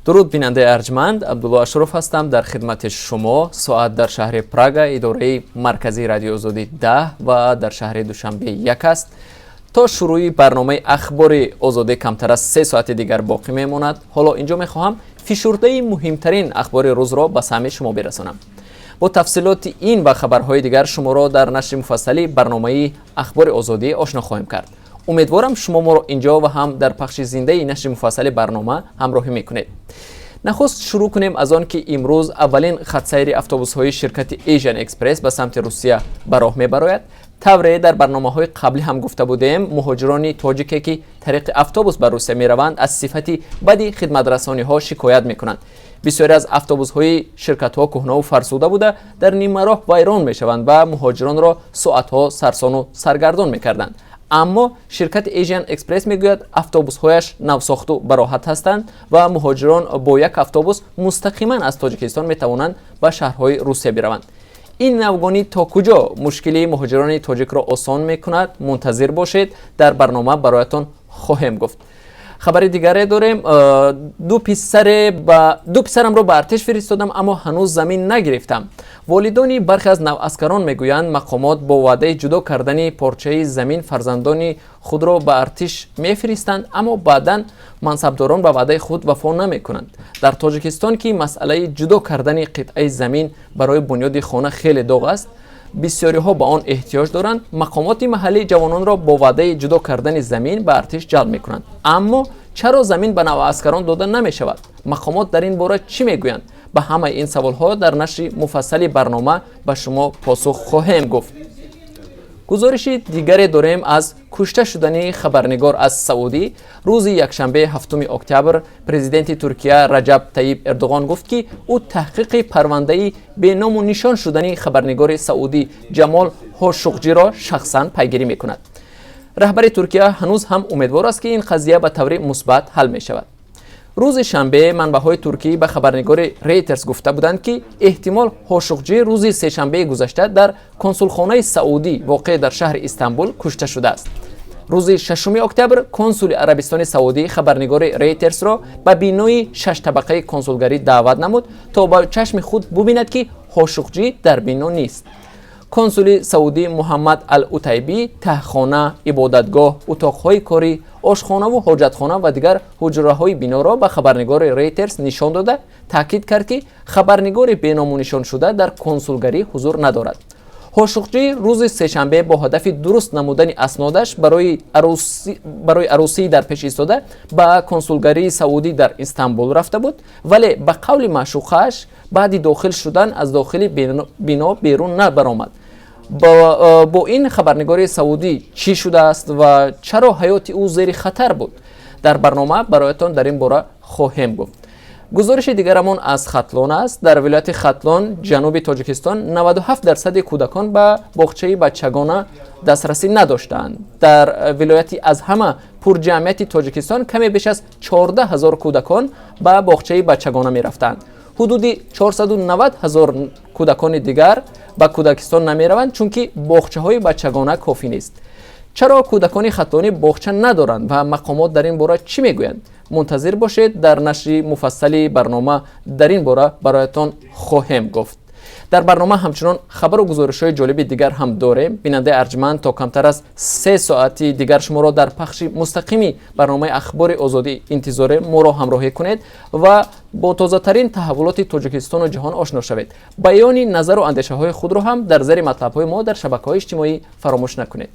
Дуруд, бинандаи арҷманд! Абдулло Ашуров ҳастам дар хидмати шумо. Соат дар шаҳри Прага, идораи марказии Радиои Озодӣ, 10 ва дар шаҳри Душанбе 1 аст. То шурӯи барномаи Ахбори Озодӣ камтар аз 3 соати дигар боқӣ мемонад. Ҳоло инҷо мехоҳам фишурдаи муҳимтарин ахбори рӯзро ба самъи шумо бирасонам. Бо тафсилоти ин ва хабарҳои дигар шуморо дар нашри муфассали барномаи Ахбори Озодӣ ошно хоҳем кард. Умедворам, шумо моро инҷо ва ҳам дар пахши зиндаи нашри муфассали барнома ҳамроҳӣ мекунед. Нахуст шурӯъ кунем аз он ки имрӯз аввалин хатсайри автобусҳои ширкати Asian Express ба самти Русия ба роҳ мебарояд. Тавре дар барномаҳои қаблӣ ҳам гуфта будем, муҳоҷирони тоҷике, ки тариқи автобус ба Русия мераванд, аз сифати бади хидматрасониҳо шикоят мекунанд. Бисёре аз автобусҳои ширкатҳо кӯҳнаву фарсуда буда, дар нимароҳ вайрон мешаванд ва муҳоҷиронро соатҳо сарсону саргардон мекарданд. Аммо ширкати Asian Express мегӯяд, автобусҳояш навсохту бароҳат ҳастанд ва муҳоҷирон бо як автобус мустақиман аз Тоҷикистон метавонанд ба шаҳрҳои Русия бираванд. Ин навгонӣ то куҷо мушкили муҳоҷирони тоҷикро осон мекунад, мунтазир бошед, дар барнома бароятон хоҳем гуфт. Хабари дигаре дорем. Ду писарамро ба артиш фиристодам, аммо ҳанӯз замин нагирифтам. Волидони бархе аз наваскарон мегӯянд, мақомот бо ваъдаи ҷудо кардани порчаи замин фарзандони худро ба артиш мефиристанд, аммо баъдан мансабдорон ба ваъдаи худ вафо намекунанд. Дар Тоҷикистон, ки масъалаи ҷудо кардани қитъаи замин барои бунёди хона хеле доғ аст, бисёриҳо ба он эҳтиёҷ доранд. Мақомоти маҳаллӣ ҷавононро бо ваъдаи ҷудо кардани замин ба артиш ҷалб мекунанд. Аммо чаро замин ба навааскарон дода намешавад? Мақомот дар ин бора чӣ мегӯянд? Ба ҳамаи ин саволҳо дар нашри муфассали барнома ба шумо посух хоҳем гуфт. Гузориши дигаре дорем аз кушта шудани хабарнигор аз Саудӣ. Рӯзи якшанбе, 7 октябр, президенти Туркия Раҷаб Таиб Эрдоғон гуфт, ки ӯ таҳқиқи парвандаи беному нишон шудани хабарнигори саудӣ Ҷамол Ҳошуқҷиро шахсан пайгирӣ мекунад. Раҳбари Туркия ҳанӯз ҳам умедвор аст, ки ин қазия ба таври мусбат ҳал мешавад. Рӯзи шанбе манбаъҳои туркӣ ба хабарнигори Рейтерс гуфта буданд, ки эҳтимол Ҳошуқҷӣ рӯзи сешанбеи гузашта дар консулхонаи Саудӣ, воқеъ дар шаҳри Истанбул, кушта шудааст. Рӯзи 6 октябр консули Арабистони Саудӣ хабарнигори Рейтерсро ба бинои шаштабақаи консулгарӣ даъват намуд, то ба чашми худ бубинад, ки Ҳошуқҷӣ дар бино нест. Консули саудӣ Муҳаммад Ал Утайбӣ таҳхона, ибодатгоҳ, утоқҳои корӣ, ошхонаву ҳоҷатхона ва дигар ҳуҷраҳои биноро ба хабарнигори Рейтерс нишон дода, таъкид кард, ки хабарнигори беномунишоншуда дар консулгарӣ ҳузур надорад. Ҳошуқҷӣ рӯзи сешанбе бо ҳадафи дуруст намудани аснодаш барои арӯсии дар пеш истода ба консулгарии саудӣ дар Истанбул рафта буд, вале ба қавли маъшуқааш баъди дохил шудан аз дохили бино берун набаромад. Бо ин хабарнигори саудӣ чӣ шудааст ва чаро ҳаёти ӯ зери хатар буд, дар барнома бароятон дар ин бора хоҳем гуфт. Гузориши дигарамон аз Хатлон аст. Дар вилояти Хатлон, ҷануби Тоҷикистон, 97 дарсади кӯдакон ба боғчаи бачагона дастрасӣ надоштаанд. Дар вилояти аз ҳама пурҷамъияти Тоҷикистон каме беш аз 14 ҳазор кӯдакон ба боғчаи бачагона мерафтанд. Ҳудуди 490 ҳазор кӯдакони дигар ба кӯдакистон намераванд, чунки боғчаҳои бачагона кофӣ нест. Чаро кӯдакони хатлонӣ боғча надоранд ва мақомот дар ин бора чӣ мегӯянд? Мунтазир бошед, дар нашри муфассали барнома дар ин бора бароятон хоҳем гуфт. Дар барнома ҳамчунон хабару гузоришҳои ҷолиби дигар ҳам дорем. Бинандаи арҷманд, то камтар аз 3 соати дигар шуморо дар пахши мустақими барномаи Ахбори Озодӣ интизорем. Моро ҳамроҳӣ кунед ва бо тозатарин таҳаввулоти Тоҷикистону ҷаҳон ошно шавед. Баёни назару андешаҳои худро ҳам дар зери матлабҳои мо дар шабакаҳои иҷтимоӣ фаромӯш накунед.